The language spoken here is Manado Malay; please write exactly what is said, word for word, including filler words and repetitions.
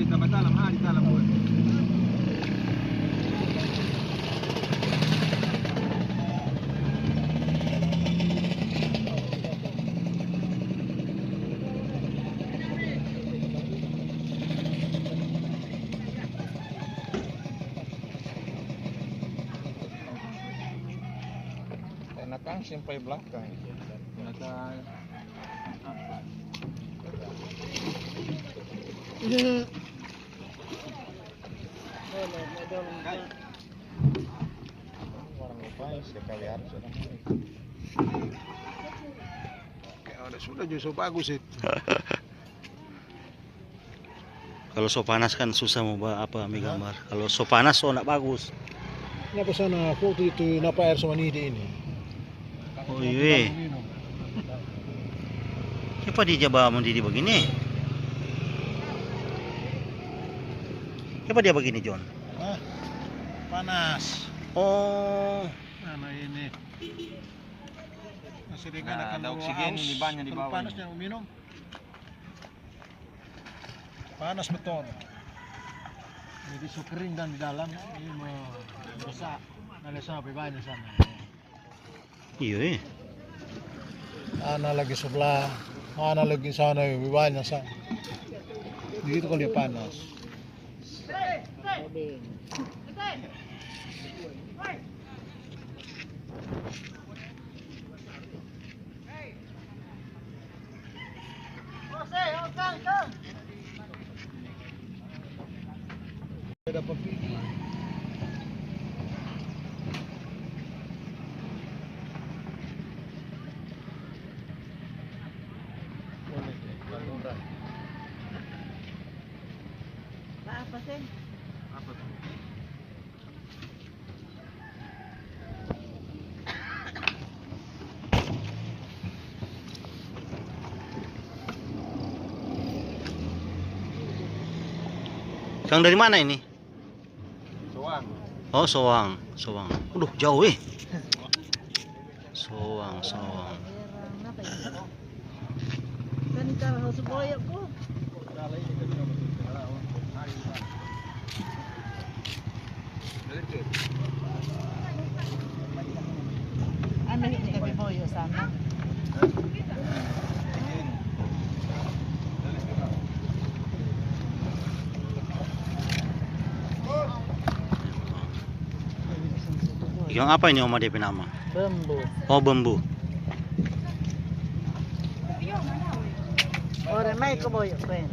Dapat salam, hari salam, boy. Enakan sampai belakang. Enakan. Orang lupa sekali harus orang. Kayak ada sudah juga so bagus itu. Kalau so panas kan susah mo ba-, apa, ambe gambar. Kalau so panas, so ndak bagus. Napa sana waktu itu napa air so manidi ini? Oh, iya. Kiapa dia ja ba mandidi bagini? Kiapa dia bagini, John? Hah? Panas. Oh. Mana ini? Masih dengan. Nah, akan ada oksigen ini banyak di bawah. Panas yang minum. Panas betul. Jadi so kering dan di dalam ini mau rusak. Ada sampai banyak sana. Iya, eh. Ana lagi sebelah, ana lagi sana, lebih banyak sana. Begitu kalau dia panas. Apa sih? Apa tuh? Kang dari mana ini? Soang. Oh, Soang, Soang. Aduh, jauh, eh. Soang, Soang. Kan kalau su boyok, Bu. Anu, ini tapi boyok sana. Yang apa ini, Oma, dia pe nama? Bambu. Oh, bambu. Ore mai ko boyo, kuen.